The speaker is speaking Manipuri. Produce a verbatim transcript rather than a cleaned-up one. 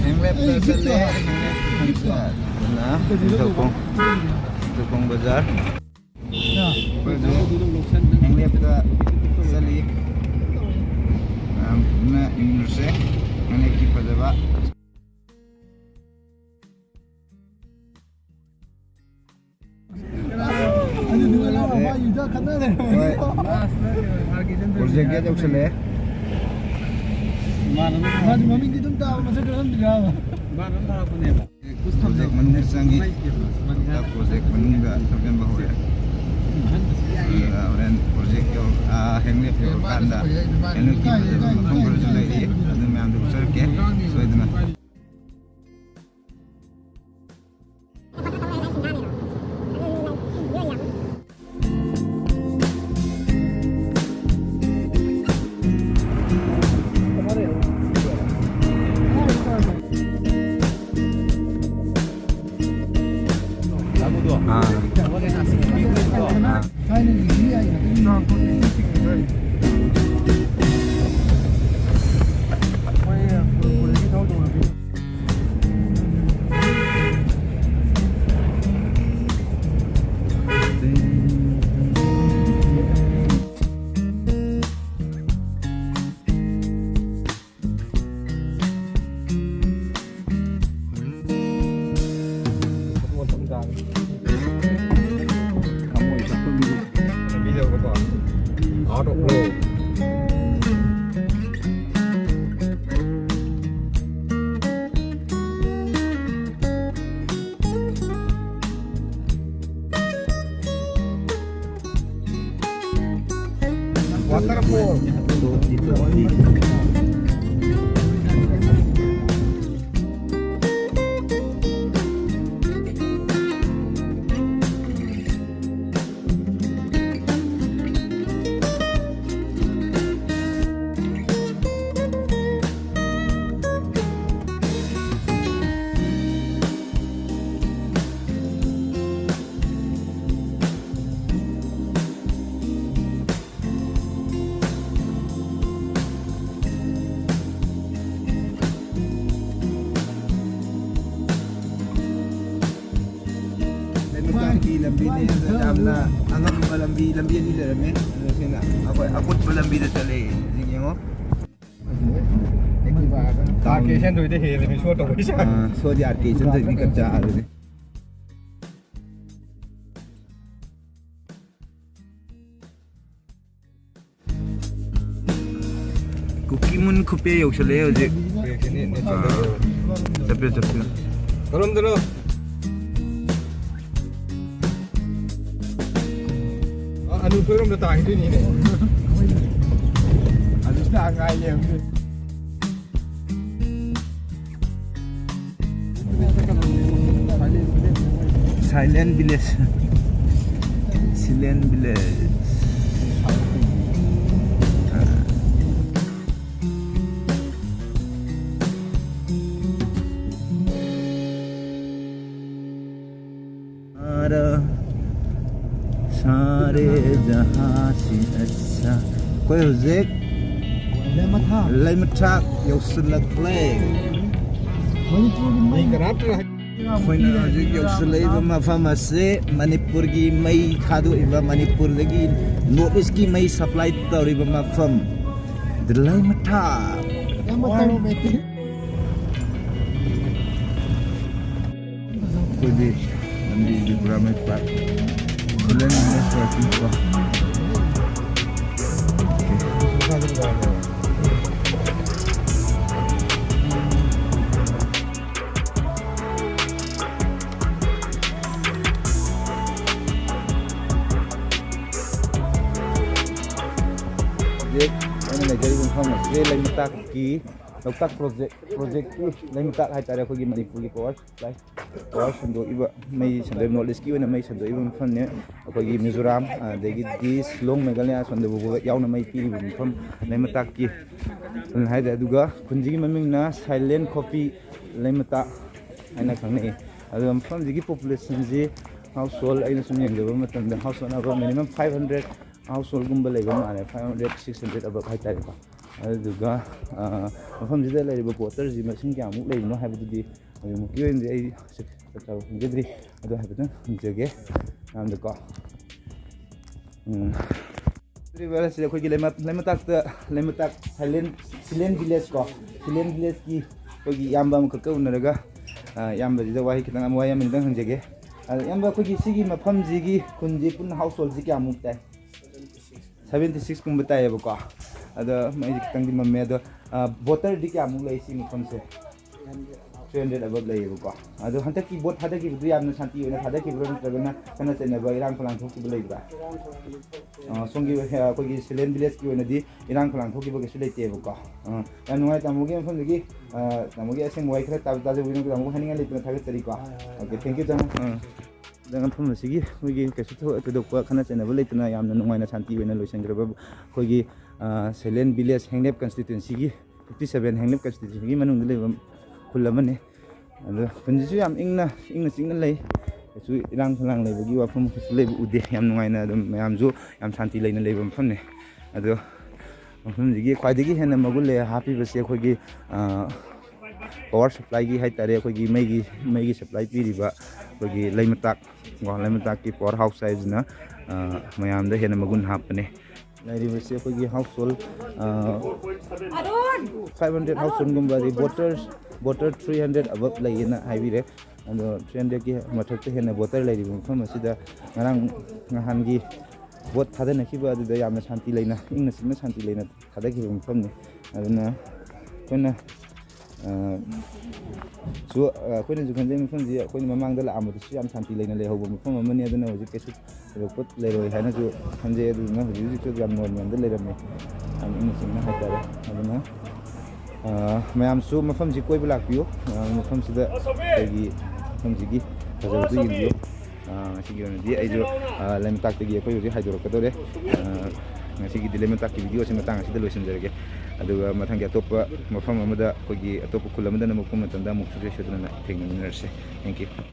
ꯍꯦꯡꯂꯦꯞꯇ ꯆꯠꯂꯦ꯫ ꯍꯦꯡꯂꯦꯞ ꯈꯣꯡꯆꯠ꯫ ꯑꯗꯨꯅ ꯅꯤꯡꯊꯧꯈꯣꯡ, ꯅꯤꯡꯊꯧꯈꯣꯡ ꯕꯖꯥꯔ꯫ ꯑꯩꯈꯣꯏꯁꯦ ꯍꯦꯡꯂꯦꯞꯇ ꯆꯠꯂꯤ꯫ ꯃꯌꯥꯝ ꯄꯨꯟꯅ ꯌꯦꯡꯃꯤꯟꯅꯁꯦ ꯍꯦꯡꯂꯦꯞꯀꯤ ꯐꯖꯕ꯫ ꯑꯗꯨꯗꯨꯒ ꯂꯥꯛꯑꯣ, ꯃꯥ ꯌꯨꯗ ꯈꯠꯅ ꯂꯩꯔꯝꯃꯦ꯫ ꯍꯣꯏ꯫ ꯄ꯭ꯔꯣꯖꯦꯛꯇ ꯌꯧꯁꯜꯂꯛꯑꯦ꯫ ꯃꯥꯁꯨ ꯃꯃꯤꯡꯗꯤ ꯑꯗꯨꯝ ꯇꯥꯕ, ꯃꯁꯛ ꯈꯪꯗ꯭ꯔꯤꯔꯕ? ꯄ꯭ꯔꯣꯖꯦꯛ ꯃꯅꯨꯡꯗ ꯆꯪꯉꯤ꯫ ꯄ꯭ꯔꯣꯖꯦꯛ ꯃꯅꯨꯡꯗ ꯊꯧꯖꯤꯟꯕ ꯍꯧꯔꯦ꯫ ꯑꯗꯨꯒ ꯍꯣꯔꯦꯟ ꯄ꯭ꯔꯣꯖꯦꯛ ꯌꯧ-, ꯑꯥ, ꯍꯦꯡꯂꯦꯞ ꯌꯧꯔꯀꯥꯟꯗ ꯍꯦꯡꯂꯦꯞꯀꯤ ꯐꯖꯕ ꯃꯐꯝ ꯈꯔꯁꯨ ꯂꯩꯔꯤ꯫ ꯑꯗꯨ ꯃꯌꯥꯝꯗꯨ ꯎꯠꯆꯔꯛꯀꯦ ꯁꯣꯏꯗꯅ꯫ ꯑꯥ꯫ ꯑꯥ꯫ Waterfall. ꯂꯝꯕꯤꯅꯦ, ꯑꯗꯣ ꯌꯥꯝꯅ ꯑꯉꯝꯕ ꯂꯝꯕꯤ, ꯂꯝꯕꯤ ꯑꯅꯤ ꯂꯩꯔꯝꯃꯦ꯫ ꯑꯗꯣ ꯁꯤꯅ ꯑꯩꯈꯣꯏ ꯑꯀꯨꯠꯄ ꯂꯝꯕꯤꯗ ꯆꯠꯂꯦ꯫ ꯍꯧꯖꯤꯛ ꯌꯦꯡꯉꯣ꯫ ꯑꯥꯔ ꯀꯦ ꯁꯦꯟꯗꯣꯏꯗ ꯍꯦꯜꯂꯤꯃꯤ ꯁꯣ ꯇꯧꯕꯩ ꯆꯥꯡ꯫ ꯑꯥ, ꯁꯣꯗꯤ ꯑꯥꯔ ꯀꯦ ꯁꯦꯟꯗꯣꯏ ꯃꯤ ꯀꯞ ꯆꯥꯔꯦ꯫ ꯀꯨꯀꯤꯃꯨꯟ ꯈꯨꯄꯦ ꯌꯧꯁꯜꯂꯛꯑꯦ ꯍꯧꯖꯤꯛ꯫ ꯆꯠꯄꯤꯌꯨ, ꯆꯠꯄꯤꯌꯨ꯫ ꯀꯔꯣꯝꯗꯅꯣ? ꯑ, ꯑꯅꯨ ꯈꯣꯏꯔꯣꯝꯗ ꯇꯥꯈꯤꯗꯣꯏꯅꯤꯅꯦ꯫ ꯑꯗꯨ ꯇꯥ ꯉꯥꯏ ꯂꯩꯔꯝꯗꯣꯏ꯫ Silent Village. Silent Village. Sare, sare jahan se accha. ꯑꯩꯈꯣꯏ ꯍꯧꯖꯤꯛ ꯂꯩꯃꯊꯥ꯫ ꯂꯩꯃꯊꯥ ꯌꯧꯁꯤꯜꯂꯛꯂꯦ꯫ ꯃꯅꯤꯄꯨꯔꯒꯤ ꯃꯩ꯫ ꯑꯩꯈꯣꯏꯅ ꯍꯧꯖꯤꯛ ꯌꯧꯁꯤꯜꯂꯛꯏꯕ ꯃꯐꯝ ꯑꯁꯤ ꯃꯅꯤꯄꯨꯔꯒꯤ ꯃꯩ ꯊꯥꯗꯣꯛꯏꯕ, ꯃꯅꯤꯄꯨꯔꯗꯒꯤ ꯅꯣꯔꯠ ꯏꯁꯀꯤ ꯃꯩ ꯁꯄ꯭ꯂꯥꯏ ꯇꯧꯔꯤꯕ ꯃꯐꯝ꯫ ꯂꯩꯃꯊꯥ꯫ ꯑꯩꯈꯣꯏꯗꯤ ꯂꯝꯕꯤꯁꯤ ꯄꯨꯔꯥ ꯃꯩ ꯄꯥꯛ ꯁꯤꯂꯦꯟ ꯅꯦꯠꯋꯥꯔꯛꯀꯤꯡ ꯀꯣ꯫ ꯍꯧꯖꯤꯛ ꯑꯩꯅ ꯂꯩꯖꯔꯤꯕ ꯃꯐꯝ ꯑꯁꯤ ꯂꯩꯃꯇꯥꯛꯀꯤ ꯂꯣꯛꯇꯥꯛ ꯄ꯭ꯔꯣꯖꯦꯛ, ꯄ꯭ꯔꯣꯖꯦꯛꯀꯤ ꯂꯩꯃꯇꯥꯛ ꯍꯥꯏꯇꯥꯔꯦ, ꯑꯩꯈꯣꯏꯒꯤ ꯃꯅꯤꯄꯨꯔꯒꯤ ꯄꯋꯥꯔ ꯁꯄ꯭ꯂꯥꯏ꯫ ꯄꯋꯥꯔ ꯁꯟꯗꯣꯛꯏꯕ ꯃꯩ ꯁꯟꯗꯣꯛꯏꯕ, ꯅꯣꯔꯠ ꯏꯁꯀꯤ ꯑꯣꯏꯅ ꯃꯩ ꯁꯟꯗꯣꯛꯏꯕ ꯃꯐꯝꯅꯤ꯫ ꯑꯩꯈꯣꯏꯒꯤ ꯃꯤꯖꯣꯔꯥꯝ, ꯑꯗꯒꯤꯗꯤ ꯁꯤꯂꯣꯡ, ꯃꯦꯘꯥꯂꯌꯥ, ꯁꯣꯝꯗꯕꯨ ꯌꯥꯎꯅ ꯃꯩ ꯄꯤꯔꯤꯕ ꯃꯐꯝ ꯂꯩꯃꯇꯥꯛꯀꯤ ꯍꯥꯏꯗꯤ꯫ ꯑꯗꯨꯒ ꯈꯨꯟꯁꯤꯒꯤ ꯃꯃꯤꯡꯅ ꯁꯥꯏꯂꯦꯟ ꯈꯣꯄꯤ ꯂꯩꯃꯇꯥꯛ ꯍꯥꯏꯅ ꯈꯪꯅꯩ꯫ ꯑꯗꯨꯒ ꯃꯐꯝꯁꯤꯒꯤ ꯄꯣꯄꯨꯂꯦꯁꯟꯁꯤ ꯍꯥꯎꯁ ꯍꯣꯜ, ꯑꯩꯅ ꯁꯨꯝ ꯌꯦꯡꯖꯕ ꯃꯇꯝꯗ ꯍꯥꯎꯁ ꯍꯣꯜ ꯑꯃ ꯃꯤꯅꯤꯃꯝ ꯐꯥꯏꯚ ꯍꯟꯗ꯭ꯔꯦꯠ ꯍꯥꯎꯁ ꯍꯣꯜꯒꯨꯝꯕ ꯂꯩꯕ ꯃꯥꯜꯂꯦ, ꯐꯥꯏꯚ ꯍꯟꯗ꯭ꯔꯦꯠ, ꯁꯤꯛꯁ ꯍꯟꯗ꯭ꯔꯦꯠ ꯑꯕꯞ ꯍꯥꯏꯇꯥꯔꯦꯀꯣ꯫ ꯑꯗꯨꯗꯨꯒ, ꯑ, ꯃꯐꯝꯁꯤꯗ ꯂꯩꯔꯤꯕ ꯀ꯭ꯋꯥꯇꯔꯁꯤ ꯃꯁꯤꯡ ꯀꯌꯥꯃꯨꯛ ꯂꯩꯕꯅꯣ ꯍꯥꯏꯕꯗꯨꯗꯤ ꯍꯧꯖꯤꯛꯃꯛꯀꯤ ꯑꯣꯏꯅꯗꯤ ꯑꯩ ꯆꯞ ꯆꯥꯕ ꯈꯪꯖꯗ꯭ꯔꯤ, ꯑꯗꯨ ꯍꯥꯏꯐꯦꯠꯇꯪ ꯍꯪꯖꯒꯦ ꯃꯌꯥꯝꯗꯀꯣ꯫ ꯎꯝ꯫ ꯍꯧꯖꯤꯛ ꯑꯁꯤꯗ ꯑꯩꯈꯣꯏꯒꯤ ꯂꯩꯃ-, ꯂꯩꯃꯇꯥꯛꯇ, ꯂꯩꯃꯇꯥꯛ ꯁꯥꯏꯂꯦꯟ, ꯁꯤꯂꯦꯟ ꯚꯤꯂꯦꯖ ꯀꯣ, ꯁꯤꯂꯦꯟ ꯚꯤꯂꯦꯖꯀꯤ ꯑꯩꯈꯣꯏꯒꯤ ꯏꯌꯥꯝꯕ ꯑꯃꯈꯛꯀ ꯎꯅꯔꯒ, ꯑ, ꯏꯌꯥꯝꯕꯁꯤꯗ ꯋꯥꯍꯩ ꯈꯤꯇꯪ, ꯋꯥꯍꯩ ꯑꯃꯅꯤꯗꯪ ꯍꯪꯖꯒꯦ꯫ ꯑꯗ ꯏꯌꯥꯝꯕ, ꯑꯩꯈꯣꯏꯒꯤ ꯁꯤꯒꯤ ꯃꯐꯝꯁꯤꯒꯤ ꯈꯨꯟꯁꯤ ꯄꯨꯟꯅ ꯍꯥꯎꯁ ꯍꯣꯜꯁꯤ ꯀꯌꯥꯃꯨꯛ ꯇꯥꯏ? ꯁꯚꯦꯟꯇꯤ ꯁꯤꯛꯁ ꯀꯨꯝꯕ ꯇꯥꯏꯌꯦꯕꯀꯣ꯫ ꯑꯗꯣ ꯃꯩꯁꯦ ꯈꯤꯇꯪꯗꯤ ꯃꯝꯃꯦ꯫ ꯑꯗꯣ, ꯑ, ꯚꯣꯇꯔꯗꯤ ꯀꯌꯥꯃꯨꯛ ꯂꯩ ꯁꯤ ꯃꯐꯝꯁꯦ? ꯊ꯭ꯔꯤ ꯍꯟꯗ꯭ꯔꯦꯠ ꯑꯕꯞ ꯂꯩꯌꯦꯕꯀꯣ꯫ ꯑꯗꯣ ꯍꯟꯗꯛꯀꯤ ꯚꯣꯠ ꯊꯥꯗꯈꯤꯕꯗꯨ ꯌꯥꯝꯅ ꯁꯥꯟꯇꯤ ꯑꯣꯏꯅ ꯊꯥꯗꯈꯤꯕ꯭ꯔꯣ, ꯅꯠꯇ꯭ꯔꯒꯅ ꯈꯠꯅ ꯆꯩꯅꯕ, ꯏꯔꯥꯡ ꯐꯂꯥꯡ ꯊꯣꯛꯈꯤꯕ ꯂꯩꯕ꯭ꯔꯥ? ꯑ, ꯁꯣꯝꯒꯤ, ꯑ, ꯑꯩꯈꯣꯏꯒꯤ ꯁꯤꯂꯦꯟ ꯚꯤꯂꯦꯖꯀꯤ ꯑꯣꯏꯅꯗꯤ ꯏꯔꯥꯡ ꯐꯂꯥꯡ ꯊꯣꯛꯈꯤꯕ ꯀꯩꯁꯨ ꯂꯩꯇꯦꯕꯀꯣ꯫ ꯑ, ꯌꯥꯝ ꯅꯨꯡꯉꯥꯏ ꯇꯥꯃꯣꯒꯤ ꯃꯐꯝꯗꯒꯤ, ꯑ, ꯇꯥꯃꯣꯒꯤ ꯑꯁꯦꯡꯕ ꯋꯥꯍꯩ ꯈꯔ ꯇꯥꯕ ꯇꯥꯖꯕꯒꯤꯗꯃꯛꯇ ꯇꯥꯃꯣꯕꯨ ꯍꯥꯏꯅꯤꯡꯉꯥꯏ ꯂꯩꯇꯅ ꯊꯥꯒꯠꯆꯔꯤꯀꯣ꯫ ꯍꯣꯏ, ꯍꯣꯏ, ꯍꯣꯏ꯫ Okay, thank you ꯇꯥꯃꯣ꯫ ꯑ꯫ ꯑꯗ ꯃꯐꯝ ꯑꯁꯤꯒꯤ ꯑꯩꯈꯣꯏꯒꯤ ꯀꯩꯁꯨ ꯊꯣ-, ꯊꯣꯏꯗꯣꯛꯄ ꯈꯠꯅ ꯆꯩꯅꯕ ꯂꯩꯇꯅ ꯌꯥꯝꯅ ꯅꯨꯡꯉꯥꯏꯅ ꯁꯥꯟꯇꯤ ꯑꯣꯏꯅ ꯂꯣꯏꯁꯤꯟꯈ꯭ꯔꯕ ꯑꯩꯈꯣꯏꯒꯤ, ꯑ, ꯁꯤꯂꯦꯟ ꯚꯤꯂꯦꯖ, ꯍꯦꯡꯂꯦꯞ ꯀꯟꯁꯇꯤꯇ꯭ꯋꯦꯟꯁꯤꯒꯤ, ꯐꯤꯐꯇꯤ ꯁꯚꯦꯟ ꯍꯦꯡꯂꯦꯞ ꯀꯟꯁꯇꯤꯇ꯭ꯋꯦꯟꯁꯤꯒꯤ ꯃꯅꯨꯡꯗ ꯂꯩꯕ ꯈꯨꯜ ꯑꯃꯅꯤ꯫ ꯑꯗꯣ ꯈꯨꯟꯁꯤꯁꯨ ꯌꯥꯝ ꯏꯪꯅ, ꯏꯪꯅ ꯆꯤꯛꯅ ꯂꯩ꯫ ꯀꯩꯁꯨ ꯏꯔꯥꯡ ꯐꯂꯥꯡ ꯂꯩꯕꯒꯤ ꯋꯥꯐꯝ ꯀꯩꯁꯨ ꯂꯩꯕ ꯎꯗꯦ꯫ ꯌꯥꯝ ꯅꯨꯡꯉꯥꯏꯅ ꯑꯗꯨꯝ ꯃꯌꯥꯝꯁꯨ ꯌꯥꯝ ꯁꯥꯟꯇꯤ ꯂꯩꯅ ꯂꯩꯕ ꯃꯐꯝꯅꯤ꯫ ꯑꯗꯣ ꯃꯐꯝꯁꯤꯒꯤ ꯈ꯭ꯋꯥꯏꯗꯒꯤ ꯍꯦꯟꯅ ꯃꯒꯨꯟ ꯂꯩ ꯍꯥꯞꯄꯤꯕꯁꯦ ꯑꯩꯈꯣꯏꯒꯤ, ꯑ, ꯄꯋꯥꯔ ꯁꯄ꯭ꯂꯥꯏꯒꯤ ꯍꯥꯏꯇꯥꯔꯦ, ꯑꯩꯈꯣꯏꯒꯤ ꯃꯩꯒꯤ, ꯃꯩꯒꯤ ꯁꯄ꯭ꯂꯥꯏ ꯄꯤꯔꯤꯕ ꯑꯩꯈꯣꯏꯒꯤ ꯂꯩꯃꯇꯥꯛ ꯀꯣ, ꯂꯩꯃꯇꯥꯛꯀꯤ ꯄꯋꯥꯔ ꯍꯥꯎꯁ ꯍꯥꯏꯕꯁꯤꯅ, ꯑ, ꯃꯌꯥꯝꯗ ꯍꯦꯟꯅ ꯃꯒꯨꯟ ꯍꯥꯞꯄꯅꯦ꯫ ꯂꯩꯔꯤꯕꯁꯤ ꯑꯩꯈꯣꯏꯒꯤ ꯍꯥꯎꯁ ꯍꯣꯜ, ꯑ, ꯐꯥꯏꯚ ꯍꯟꯗ꯭ꯔꯦꯠ ꯍꯥꯎꯁ ꯍꯣꯜꯒꯨꯝꯕ, ꯑꯗꯩ ꯚꯣꯇꯔ, ꯚꯣꯇꯔ ꯊ꯭ꯔꯤ ꯍꯟꯗ꯭ꯔꯦꯠ ꯑꯕꯞ ꯂꯩꯌꯦꯅ ꯍꯥꯏꯕꯤꯔꯦ꯫ ꯑꯗꯣ ꯊ꯭ꯔꯤ ꯍꯟꯗ꯭ꯔꯦꯠꯀꯤ ꯃꯊꯛꯇ ꯍꯦꯟꯅ ꯚꯣꯇꯔ ꯂꯩꯔꯤꯕ ꯃꯐꯝ ꯑꯁꯤꯗ ꯉꯔꯥꯡ ꯅꯍꯥꯟꯒꯤ ꯚꯣꯠ ꯊꯥꯗꯅꯈꯤꯕ ꯑꯗꯨꯗ ꯌꯥꯝꯅ ꯁꯥꯟꯇꯤ ꯂꯩꯅ, ꯏꯪꯅ ꯆꯤꯛꯅ ꯁꯥꯟꯇꯤ ꯂꯩꯅ ꯊꯥꯗꯈꯤꯕ ꯃꯐꯝꯅꯤ꯫ ꯑꯗꯨꯅ ꯑꯩꯈꯣꯏꯅ, ꯑ, ꯁꯨ, ꯑ, ꯑꯩꯈꯣꯏꯅꯁꯨ ꯈꯟꯖꯩ ꯃꯐꯝꯁꯤ ꯑꯩꯈꯣꯏꯅ ꯃꯃꯥꯡꯗ ꯂꯥꯛꯑꯝꯕꯗꯁꯨ ꯌꯥꯝ ꯁꯥꯟꯇꯤ ꯂꯩꯅ ꯂꯩꯍꯧꯕ ꯃꯐꯝ ꯑꯃꯅꯤ꯫ ꯑꯗꯨꯅ ꯍꯧꯖꯤꯛ ꯀꯩꯁꯨ ꯊꯣꯏꯗꯣꯛꯄ ꯂꯩꯔꯣꯏ ꯍꯥꯏꯅꯁꯨ ꯈꯟꯖꯩ꯫ ꯑꯗꯨꯗꯨꯅ ꯍꯧꯖꯤꯛ ꯍꯧꯖꯤꯛꯁꯨ ꯌꯥꯝ ꯅꯣꯔꯃꯦꯜꯗ ꯂꯩꯔꯝꯃꯤ, ꯌꯥꯝ ꯏꯪꯅ ꯆꯤꯛꯅ ꯍꯥꯏꯇꯥꯔꯦ꯫ ꯑꯗꯨꯅ, ꯑ, ꯃꯌꯥꯝꯁꯨ ꯃꯐꯝꯁꯤ ꯀꯣꯏꯕ ꯂꯥꯛꯄꯤꯌꯨ꯫ ꯑ, ꯃꯐꯝꯁꯤꯗ ꯑꯩꯈꯣꯏꯒꯤ ꯃꯐꯝꯁꯤꯒꯤ ꯐꯖꯕꯗꯨ ꯌꯦꯡꯕꯤꯌꯨ꯫ ꯑ, ꯉꯁꯤꯒꯤ ꯑꯣꯏꯅꯗꯤ ꯑꯩꯁꯨ, ꯑ, ꯂꯩꯃꯇꯥꯛꯇꯒꯤ ꯑꯩꯈꯣꯏ ꯍꯧꯖꯤꯛ ꯍꯥꯏꯗꯣꯔꯛꯀꯗꯧꯔꯦ꯫ ꯑ, ꯉꯁꯤꯒꯤꯗꯤ ꯂꯩꯃꯇꯥꯛꯀꯤ ꯚꯤꯗꯤꯑꯣꯁꯤ ꯃꯇꯥꯡ ꯑꯁꯤꯗ ꯂꯣꯏꯁꯤꯟꯖꯔꯒꯦ꯫ ꯑꯗꯨꯒ ꯃꯊꯪꯒꯤ ꯑꯇꯣꯞꯄ ꯃꯐꯝ ꯑꯃꯗ, ꯑꯩꯈꯣꯏꯒꯤ ꯑꯇꯣꯞꯄ ꯈꯨꯜ ꯑꯃꯗꯅ ꯑꯃꯨꯛ ꯄꯨꯟꯕ ꯃꯇꯝꯗ ꯑꯃꯨꯛ ꯁꯨꯡꯁꯣꯏ ꯁꯣꯏꯗꯅ ꯊꯦꯡꯅꯃꯤꯟꯅꯔꯁꯦ꯫ Thank you꯫